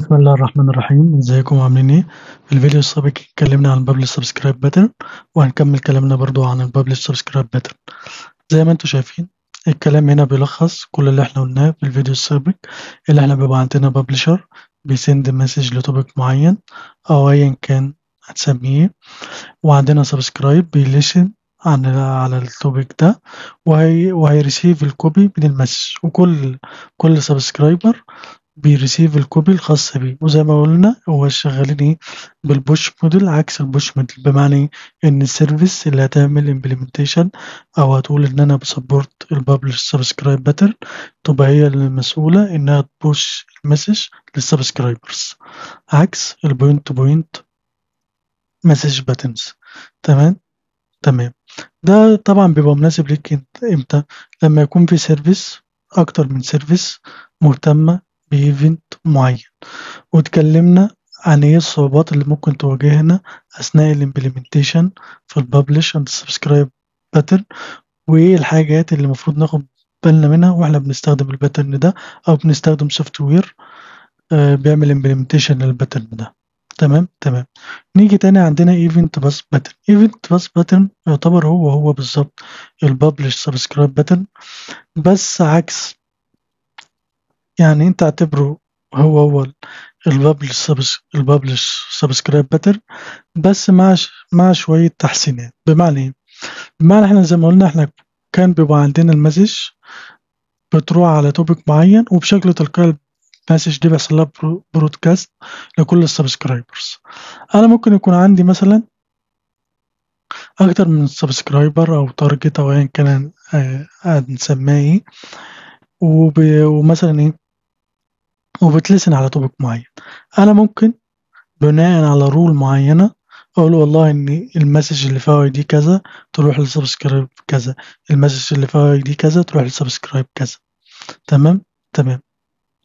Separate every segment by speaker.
Speaker 1: بسم الله الرحمن الرحيم. ازيكم عاملين ايه؟ في الفيديو السابق اتكلمنا عن publish subscribe pattern، وهنكمل كلامنا برضو عن ال publish subscribe pattern. زي ما انتم شايفين الكلام هنا بيلخص كل اللي احنا قلناه في الفيديو السابق، اللي احنا بيبقى عندنا publisher بي send message ل topic معين او ايا كان هتسميه، وعندنا subscriber بي listen على ال topic ده، وهي receive ال copy من ال message، وكل subscriber بي receive ال copy الخاص بيه. وزي ما قلنا هو شغالين ايه بال push model عكس ال push model، بمعنى ان ال service اللي هتعمل implementation او هتقول ان انا ب support ال publish subscribe pattern تبقى هي المسؤولة انها ت push ال message لل subscribers، عكس ال point to point message patterns. تمام تمام. ده طبعا بيبقى مناسب ليك امتى؟ لما يكون في service، اكتر من service مهتمة ب event معين. واتكلمنا عن ايه الصعوبات اللي ممكن تواجهنا اثناء ال implementation في ال publish and subscribe pattern، وايه الحاجات اللي المفروض ناخد بالنا منها واحنا بنستخدم ال pattern ده او بنستخدم software بيعمل implementation لل pattern ده. تمام تمام. نيجي تاني عندنا event bus pattern. event bus pattern يعتبر هو بالظبط ال publish subscribe pattern، بس عكس، يعني انت اعتبره هو ال publish subscribe pattern بس مع شوية تحسينات. بمعنى ايه؟ بمعنى احنا زي ما قلنا احنا كان بيبقى عندنا ال message بتروح على topic معين، وبشكل تلقائي ال message دي بيحصل لها broadcast لكل ال subscribers. انا ممكن يكون عندي مثلا اكتر من subscriber او target او ايا كان نسميه ايه، ومثلا ايه وبت listen على topic معين. انا ممكن بناء على rule معينة اقول والله ان ال message اللي فيها ID كذا تروح لل subscribe كذا، ال message اللي فيها ID كذا تروح لل subscribe كذا. تمام تمام.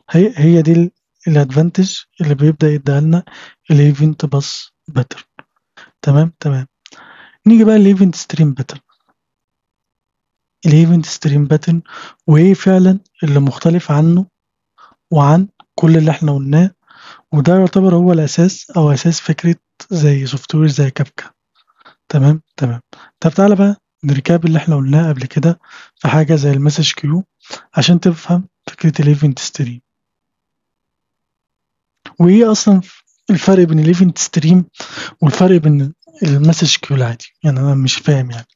Speaker 1: هي دي ال advantage اللي بيبدا يديها لنا ال event bus pattern. تمام تمام. نيجي بقى لل event stream pattern. ال event stream pattern وايه فعلا اللي مختلف عنه وعن كل اللي احنا قلناه، وده يعتبر هو الاساس او اساس فكرة زي software زي كافكا. تمام تمام. طب تعالى بقى ن recap اللي احنا قلناه قبل كده في حاجة زي ال message queue عشان تفهم فكرة ال event stream، وايه اصلا الفرق بين ال event stream والفرق بين ال message queue العادي. يعني انا مش فاهم يعني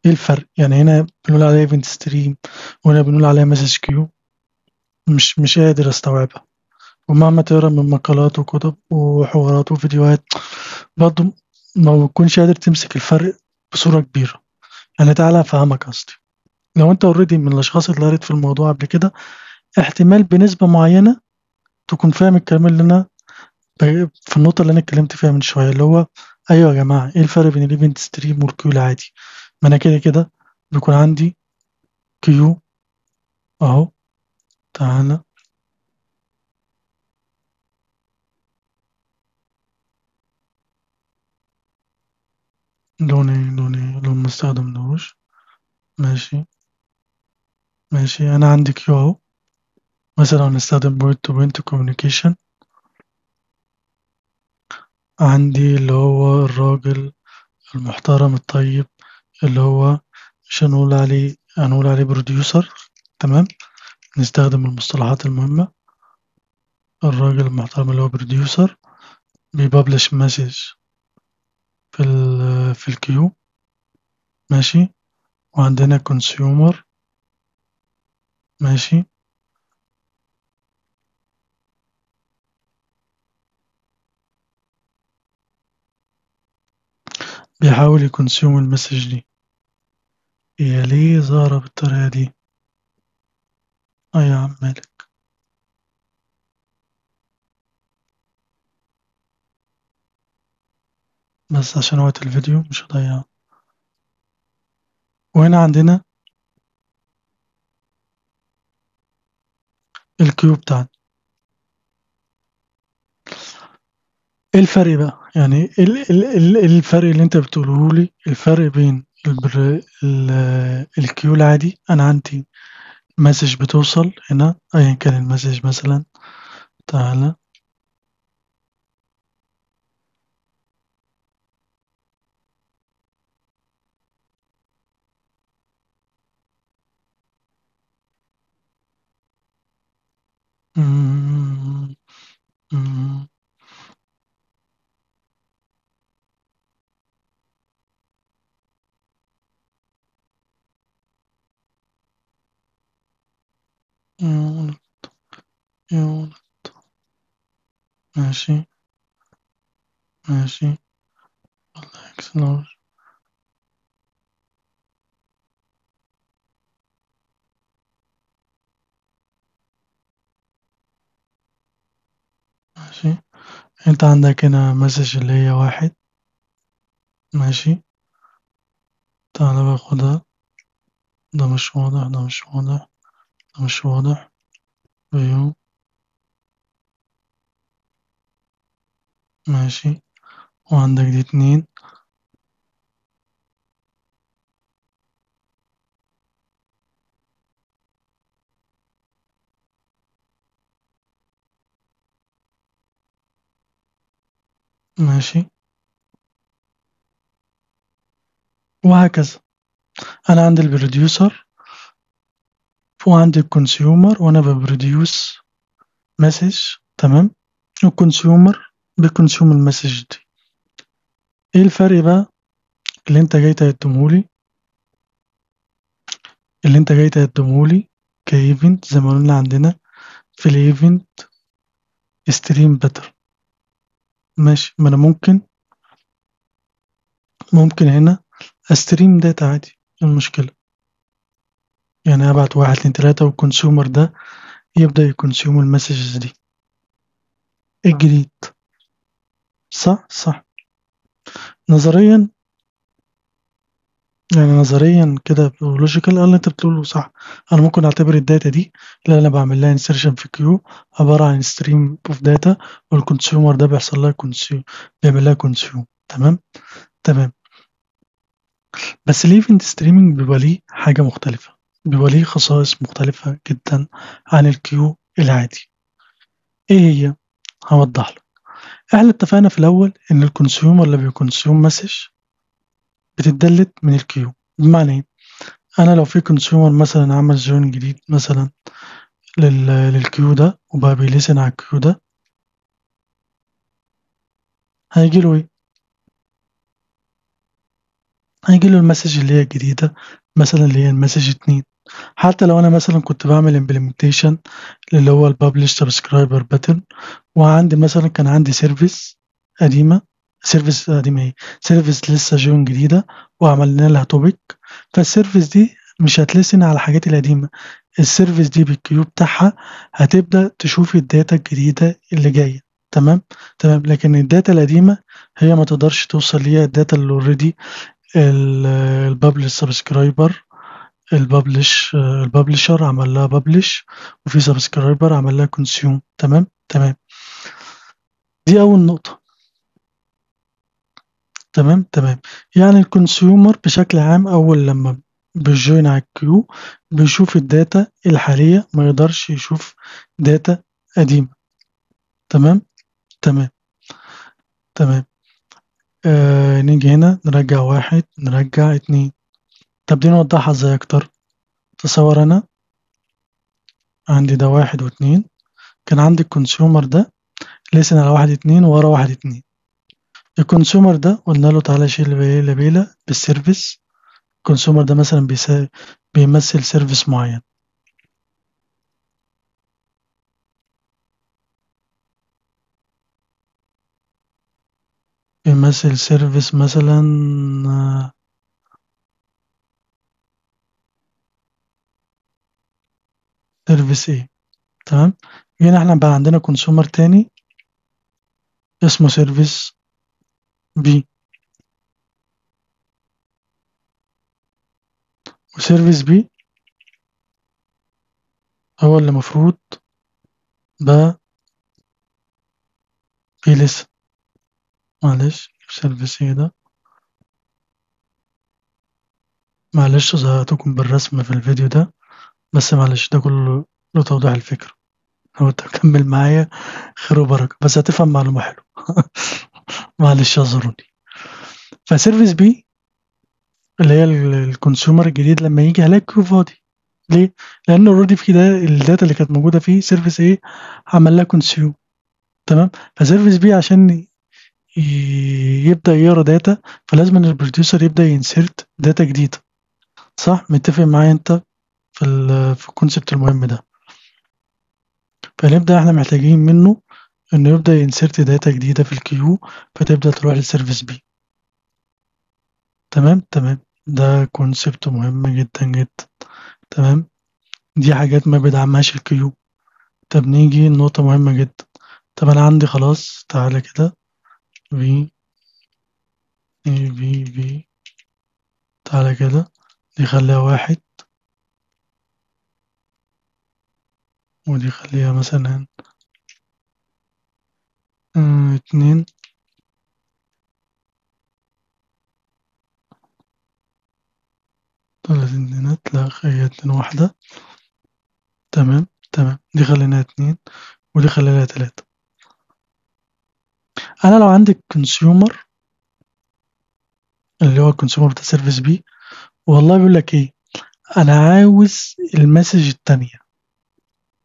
Speaker 1: ايه الفرق، يعني هنا بنقول عليها event stream وهنا بنقول عليها message queue، مش قادر استوعبها. ومهما تقرا من مقالات وكتب وحوارات وفيديوهات برضه ما بتكونش قادر تمسك الفرق بصورة كبيرة. يعني تعالى افهمك قصدي، لو انت already من الاشخاص اللي قريت في الموضوع قبل كده احتمال بنسبة معينة تكون فاهم الكلام اللي انا في النقطة اللي انا اتكلمت فيها من شوية، اللي هو ايوه يا جماعة ايه الفرق بين ال event stream وال queue العادي؟ ما انا كده كده بيكون عندي queue اهو. تعالى لون ايه، لون ايه، لون ما استخدمناهوش. ماشي ماشي. انا عندي queue اهو، مثلا هنستخدم point to point communication. عندي اللي هو الراجل المحترم الطيب اللي هو مش هنقول عليه، هنقول عليه producer. تمام، نستخدم المصطلحات المهمة. الراجل المحترم اللي هو producer بي publish message في ال queue. ماشي. وعندنا consumer. ماشي. بيحاول ي consume ال message دي. هي ليه ظاهرة بالطريقة دي؟ يا عم مالك. بس عشان وقت الفيديو مش هضيعه. وهنا عندنا ال queue بتاعنا. ايه الفرق بقى؟ يعني ايه الفرق اللي انت بتقوله لي؟ الفرق بين ال queue العادي، انا عندي message بتوصل هنا ايا كان ال message، مثلا تعالى مم. مم. unit unit ماشي ماشي X large. ماشي، انت عندك هنا message اللي هي 1. ماشي، تعالى بقى خدها. ده مش واضح، ده مش واضح، ده مش واضح. view. ماشي، وعندك دي 2. ماشي، وهكذا. انا عندي ال producer وعندي ال consumer، وانا ب produce message. تمام، وال consumer بي consume ال message دي. ايه الفرق بقى اللي انت جاي تقدمهولي؟ اللي انت جاي تقدمهولي ك event زي ما قلنا عندنا في ال event stream pattern. ماشي، ما انا ممكن هنا stream data عادي، ايه المشكلة؟ يعني ابعت 1 2 3 وال consumer ده يبدأ ي consume ال messages دي. ايه الجديد؟ صح صح. نظريا يعني نظريا كده logical اللي انت بتقوله صح. انا ممكن اعتبر ال data دي اللي انا بعمل لها insertion في queue عباره عن stream of data، وال consumer ده بيحصل لها consume، بيعمل لها consume. تمام تمام. بس ال event streaming بيبقى ليه حاجه مختلفه، بيبقى ليه خصائص مختلفه جدا عن ال queue العادي. ايه هي؟ هوضح لك. احنا اتفقنا في الاول ان ال consumer اللي بي consume message بتت delete من ال queue. بمعنى ايه؟ انا لو في consumer مثلا عمل join جديد مثلا لل queue ده وبقى بي listen على ال queue ده، هيجي له ايه؟ هيجي له ال message اللي هي الجديده مثلا اللي هي ال message 2. حتى لو انا مثلا كنت بعمل implementation اللي هو ال publish subscriber pattern، وعندي مثلا كان عندي service قديمه، service قديمه ايه، service لسه join جديده وعملنا لها topic، فال service دي مش هت listen على الحاجات القديمه، ال service دي بال queue بتاعها هتبدا تشوف ال data الجديده اللي جايه. تمام تمام. لكن ال data القديمه هي ما تقدرش توصل ليها، ال data اللي already ال publish subscriber ال publish ال publisher عمل لها publish، وفي subscriber عمل لها consume. تمام تمام. دي اول نقطه. تمام تمام. يعني ال consumer بشكل عام اول لما بي join على ال queue بيشوف ال data الحاليه، ما يقدرش يشوف data قديمه. تمام تمام تمام. نيجي هنا نرجع 1، نرجع 2. طب دي نوضحها ازاي اكتر؟ تصور انا عندي ده 1 و2، كان عندي ال consumer ده listen على 1 2 ورا 1 2. ال consumer ده قلنا له تعالى شيل بيلا بيلا بال service. ال consumer ده مثلا بيمثل service معين. بيمثل service مثلا service ايه. تمام. جينا احنا بقى عندنا consumer تاني اسمه service B، و service B هو اللي مفروض بقى بي لسه، معلش service ايه ده، معلش زهقتكم بالرسم في الفيديو ده، بس معلش ده كله لتوضيح الفكرة. لو انت مكمل معايا خير وبركة، بس هتفهم معلومة حلوة. معلش اعذروني. ف service B اللي هي ال consumer الجديد لما يجي هلاقي queue فاضي، ليه؟ لان already في ده ال data اللي كانت موجودة فيه service A عمل لها consume. تمام، ف service B عشان يبدا يقرا data فلازم ان ال producer يبدا ي insert data جديدة. صح؟ متفق معايا انت في ال concept المهم ده؟ فنبدا احنا محتاجين منه انه يبدا ي insert data جديدة في ال queue، فتبدا تروح لل service B. تمام تمام، ده concept مهم جدا جدا. تمام، دي حاجات ما بيدعمهاش ال queue. طب نيجي لنقطة مهمة جدا. طب انا عندي خلاص، تعالى كده في A V V، تعالى كده دي خليها 1، ودي خليها مثلا 2، 3 اتنينات، لا خليها 2 واحدة. تمام تمام، دي خليناها 2 ودي خليناها 3. انا لو عندي consumer اللي هو ال consumer بتاع service B، والله بيقول لك ايه، انا عاوز ال message التانية،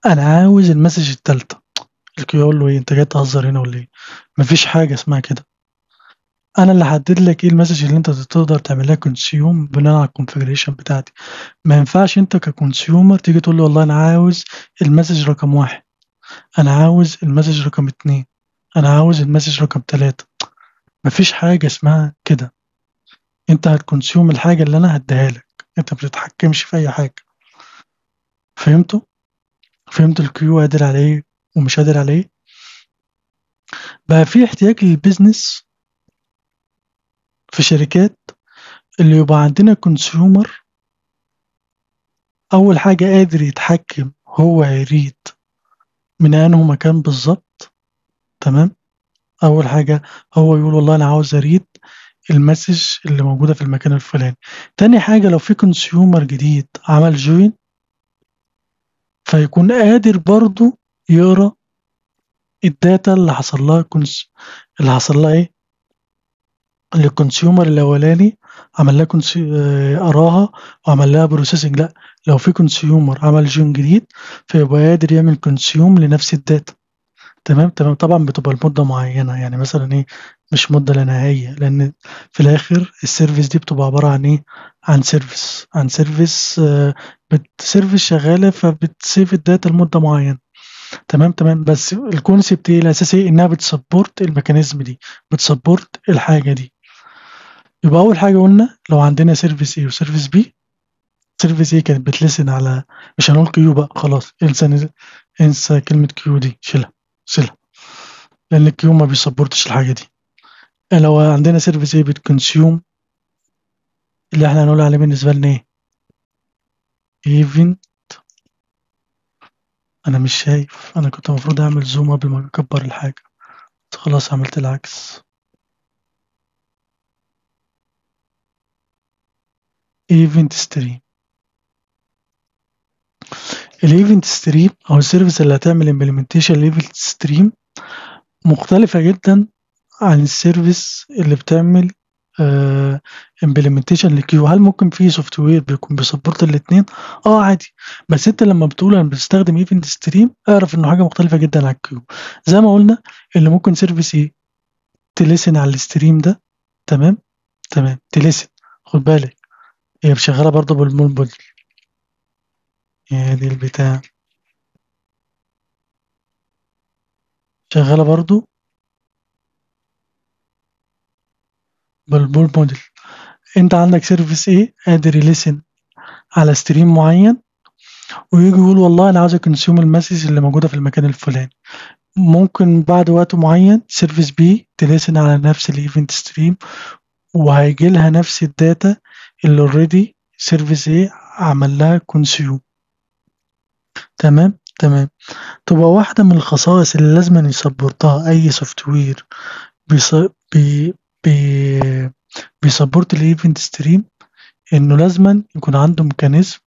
Speaker 1: انا عاوز ال message التالتة. ال queue يقول له ايه، انت جاي تهزر هنا ولا ايه؟ مفيش حاجة اسمها كده، انا اللي هحدد لك ايه ال message اللي انت تقدر تعملها consume بناء على ال configuration بتاعتي. ما ينفعش انت ك consumer تيجي تقول له والله انا عاوز ال message رقم 1، انا عاوز ال message رقم 2، انا عاوز ال message رقم 3. مفيش حاجة اسمها كده، انت هت consume الحاجة اللي انا هديها لك، انت ما بتتحكمش في اي حاجة. فهمتوا؟ فهمت ال queue قادر على ايه ومش قادر على ايه؟ بقى في احتياج لل business في شركات اللي يبقى عندنا consumer اول حاجة قادر يتحكم هو هي read من انه مكان بالظبط. تمام، اول حاجة هو يقول والله انا عاوز ا read ال message اللي موجودة في المكان الفلاني. تاني حاجة لو في consumer جديد عمل join فيكون قادر برضو يقرا ال data اللي حصل لها اللي حصل لها ايه، اللي ال consumer الاولاني عمل لها قراها وعمل لها processing. لا، لو في consumer عمل join جديد فيبقى قادر يعمل consume لنفس ال data. تمام تمام، طبعا بتبقى لمدة معينة، يعني مثلا ايه، مش مده لا نهائية، لان في الاخر ال service دي بتبقى عبارة عن ايه، عن service، عن service service شغالة فبت save ال data لمدة معينة. تمام تمام، بس ال concept ايه الاساسي، انها بت support ال mechanism دي، بت support الحاجة دي. يبقى اول حاجة قلنا لو عندنا service A و service B، service A كانت بت listen على، مش هنقول queue بقى خلاص، انسى انسى كلمة queue دي، شيلها شيلها، لان ال queue ما بي support ش الحاجة دي. لو عندنا service A بت consume اللي احنا هنقول عليه بالنسبة لنا ايه، event. انا مش شايف، انا كنت المفروض اعمل zoom قبل ما اكبر الحاجة، بس خلاص عملت العكس. event stream، ال event stream او ال service اللي هتعمل implementation لل event stream مختلفة جدا عن ال service اللي بتعمل implementation لل queue. هل ممكن في software بيكون بي support الاثنين؟ اه عادي، بس انت لما بتقول انا بستخدم event stream اعرف انه حاجة مختلفة جدا عن ال queue. زي ما قلنا اللي ممكن service ايه ت listen على ال stream ده. تمام تمام، ت listen، خد بالك هي شغالة برضه بال pull model، يا دي البتاع شغالة برضه بال pull model. انت عندك service A قادر ي listen على stream معين ويجي يقول والله انا عاوز ا consume ال message اللي موجودة في المكان الفلاني. ممكن بعد وقت معين service B ت listen على نفس ال event stream وهيجي لها نفس ال data اللي already service A عمل لها consume. تمام تمام، تبقى واحدة من الخصائص اللي لازم ي support ها اي software بي بي support ال event stream، انه لازما يكون عنده mechanism.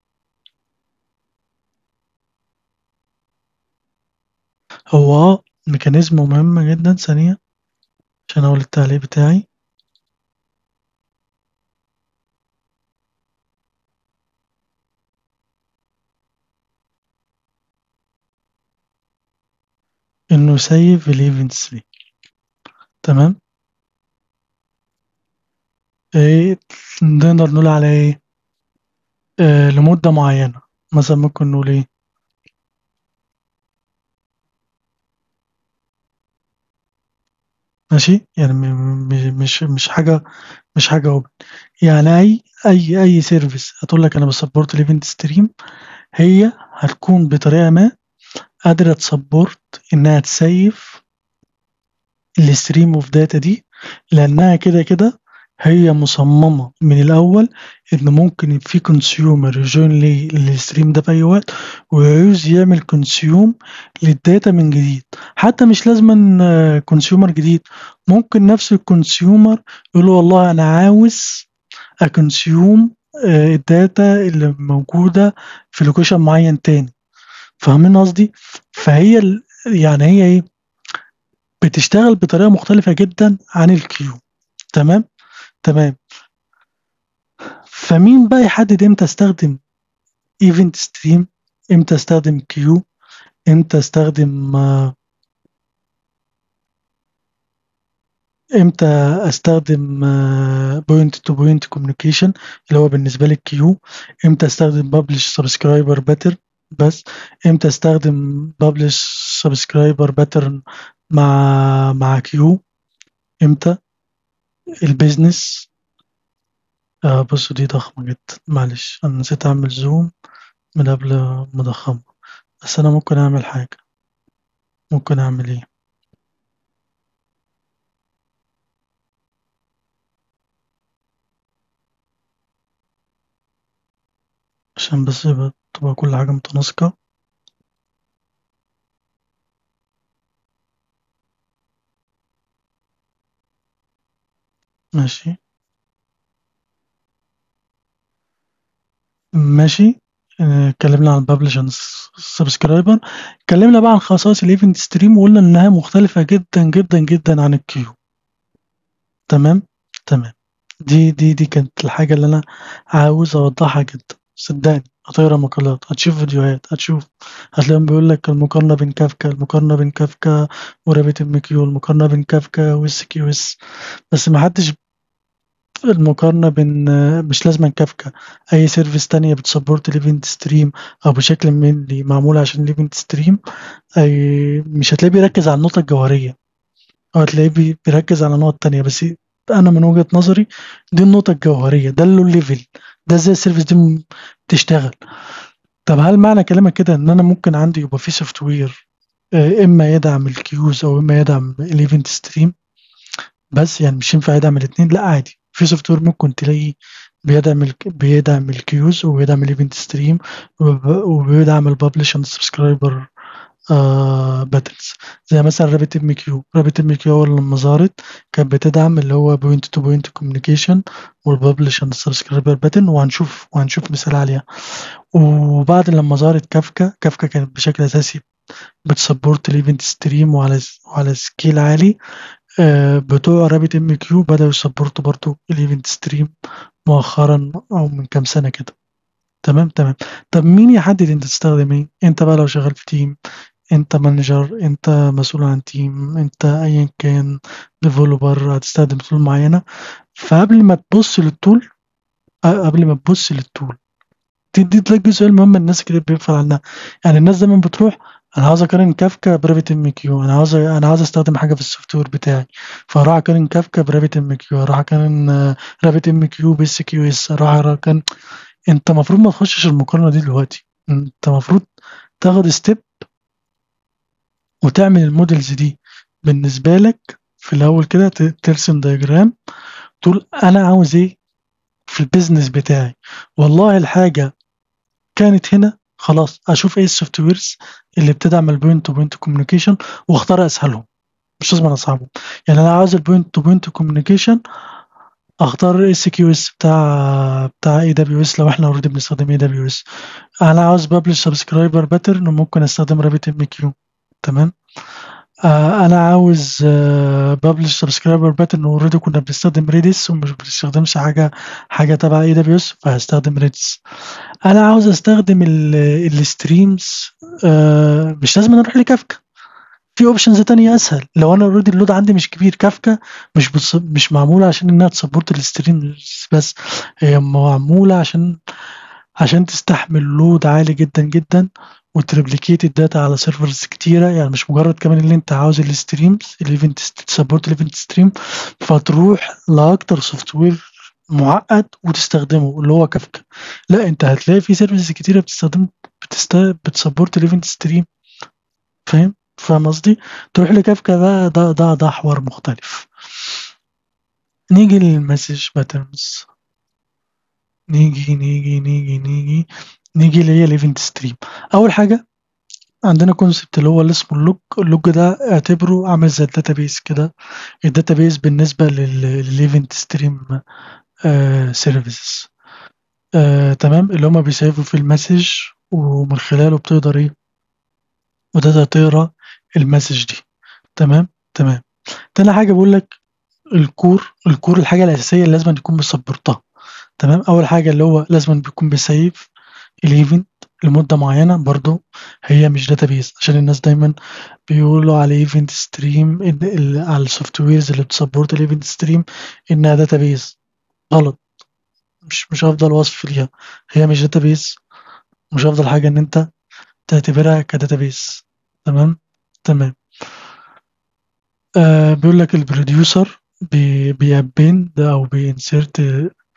Speaker 1: هو mechanism مهم جدا. ثانية عشان اقول التعليق بتاعي. انه ي save ال events دي. تمام. ايه نقدر نقول على ايه؟ لمدة معينة، مثلا ممكن نقول ايه؟ ماشي، يعني مش حاجة، مش حاجة open. يعني اي service هتقول لك انا ب support ال event stream، هي هتكون بطريقة ما قادرة ت support انها ت save ال stream of data دي، لانها كده كده هي مصممة من الأول إن ممكن في consumer ي join لل stream ده في أي وقت ويعوز يعمل consume لل data من جديد. حتى مش لازم consumer جديد، ممكن نفس ال consumer يقول له والله أنا عاوز أ consume ال data اللي موجودة في location معين تاني. فاهمين قصدي؟ فهي يعني هي إيه؟ بتشتغل بطريقة مختلفة جدا عن ال queue. تمام؟ تمام. فمين بقى يحدد امتى استخدم event stream، امتى استخدم queue، امتى استخدم امتى استخدم point to point communication اللي هو بالنسبة لي queue، امتى استخدم publish subscriber pattern بس، امتى استخدم publish subscriber pattern مع queue، امتى ال business. بصوا دي ضخمة جدا، معلش أنا نسيت أعمل zoom من قبل ما أضخمها، بس أنا ممكن أعمل حاجة. ممكن أعمل إيه؟ عشان بس يبقى تبقى كل حاجة متناسقة. ماشي ماشي. اتكلمنا عن publish and subscriber، اتكلمنا بقى عن خصائص ال event stream وقلنا انها مختلفة جدا جدا جدا عن ال queue. تمام تمام. دي كانت الحاجة اللي انا عاوز اوضحها جدا. صدقني هتقرا مقالات، هتشوف فيديوهات، هتشوف، هتلاقيهم بيقول لك المقارنة بين كافكا، المقارنة بين كافكا و RabbitMQ، المقارنة بين كافكا وال SQS، بس ما حدش المقارنة بين، مش لازم كافكا، أي service تانية بت support ال event stream أو بشكل mainly معمولة عشان ال event stream، أي مش هتلاقيه بيركز على النقطة الجوهرية، أو هتلاقيه بيركز على نقط تانية. بس أنا من وجهة نظري دي النقطة الجوهرية، ده ال low level، ده ازاي ال service دي بتشتغل. طب هل معنى كلامك كده إن أنا ممكن عندي يبقى في software إما يدعم ال queues أو إما يدعم ال event stream بس، يعني مش ينفع يدعم الاتنين؟ لا عادي، في software ممكن تلاقيه بيدعم ال queues وبيدعم ال event stream وبيدعم ال publish and subscriber patterns، زي مثلا RabbitMQ. RabbitMQ اول لما ظهرت كانت بتدعم اللي هو point to point communication وال publish and subscriber pattern، وهنشوف مثال عليها. وبعد لما ظهرت كافكا، كافكا كانت بشكل اساسي بت support ال event stream وعلى scale عالي. بتوع RabbitMQ بدأوا ي support وا برضو ال event stream مؤخرا او من كام سنة كده. تمام تمام. طب مين يحدد انت تستخدم ايه؟ انت بقى لو شغال في team، انت manager، انت مسؤول عن team، انت ايا كان developer، هتستخدم tool معينة. فقبل ما تبص لل tool، قبل ما تبص لل tool دي تلاقي سؤال مهم الناس كده بيغفل عنها. يعني الناس دايما بتروح انا عاوز اقارن كافكا ب RabbitMQ، انا عاوز استخدم حاجة في ال software بتاعي، فاروح اقارن كافكا ب RabbitMQ، اروح اقارن RabbitMQ ب SQS، اروح اقارن. انت المفروض ما تخشش المقارنة دي دلوقتي، انت المفروض تاخد step وتعمل ال models دي بالنسبة لك في الاول كده، ترسم diagram تقول انا عاوز ايه في ال business بتاعي. والله الحاجة كانت هنا، خلاص اشوف ايه ال softwares اللي بتدعم ال point to point communication واختار اسهلهم، مش لازم انا اصعبهم. يعني انا عاوز ال point to point communication، اختار SQS بتاع AWS لو احنا already بنستخدم AWS. انا عاوز publish subscriber pattern وممكن استخدم RabbitMQ. تمام. انا عاوز publish subscriber pattern، already كنا بنستخدم Redis ومش بنستخدمش حاجة تبع AWS، فهستخدم Redis. انا عاوز استخدم ال streams، مش لازم اروح لكافكا، في options تانية اسهل لو انا already ال load عندي مش كبير. كافكا مش معمولة عشان انها ت support ال stream بس، هي معمولة عشان تستحمل load عالي جدا جدا وت replicate ال data على servers كتيره. يعني مش مجرد كمان اللي انت عاوز ال streams ال event ت support ال event stream، فتروح لاكتر software معقد وتستخدمه اللي هو كافكا. لا، انت هتلاقي في services كتيرة بتستخدم بت support ال event stream. فاهم قصدي؟ تروح لكافكا ده حوار مختلف. نيجي لل message patterns، نيجي نيجي نيجي نيجي نيجي اللي هي ال event stream. اول حاجة عندنا concept اللي هو اللي اسمه ال log. ال log ده اعتبره عامل زي ال database كده، ال database بالنسبة لل event stream services. تمام، اللي هما بيسيفوا في ال message ومن خلاله بتقدر ايه، وتقدر تقرا ال message دي. تمام تمام. تاني حاجة بيقول لك ال core، ال core الحاجة الاساسية اللي لازم يكون بي support ها. تمام، اول حاجة اللي هو لازم بيكون بي save ال event لمدة معينة، برضو هي مش database، عشان الناس دايما بيقولوا على event stream على ال softwares اللي بت support ال event stream انها database. غلط، مش افضل وصف ليها، هي مش database، مش افضل حاجة ان انت تعتبرها ك database. تمام تمام. بيقول لك ال producer بي append او بي insert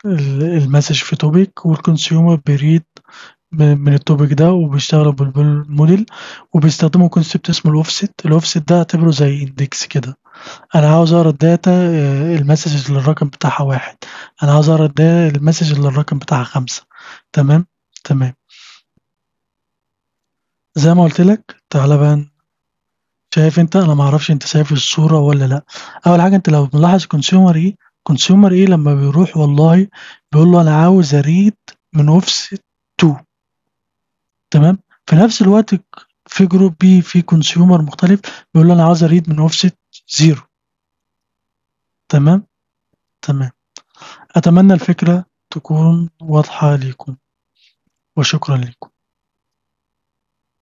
Speaker 1: ال message في topic، وال consumer بي read من ال topic ده، وبيشتغلوا بال pull model، وبيستخدموا concept اسمه ال offset. ال offset ده اعتبره زي index كده، انا عاوز اقرا ال data ال message اللي الرقم بتاعها 1، انا عاوز اقرا ال message اللي الرقم بتاعها 5. تمام تمام. زي ما قلت لك، تعالى بقى شايف انت، انا ما اعرفش انت شايف الصورة ولا لا. اول حاجة انت لو ملاحظ consumer A، consumer A لما بيروح والله بيقول له انا عاوز ا read من اوفست 2. تمام، في نفس الوقت في group B في consumer مختلف بيقول له انا عاوز ا read من اوفست 0. تمام تمام. اتمنى الفكرة تكون واضحة ليكم، وشكرا لكم.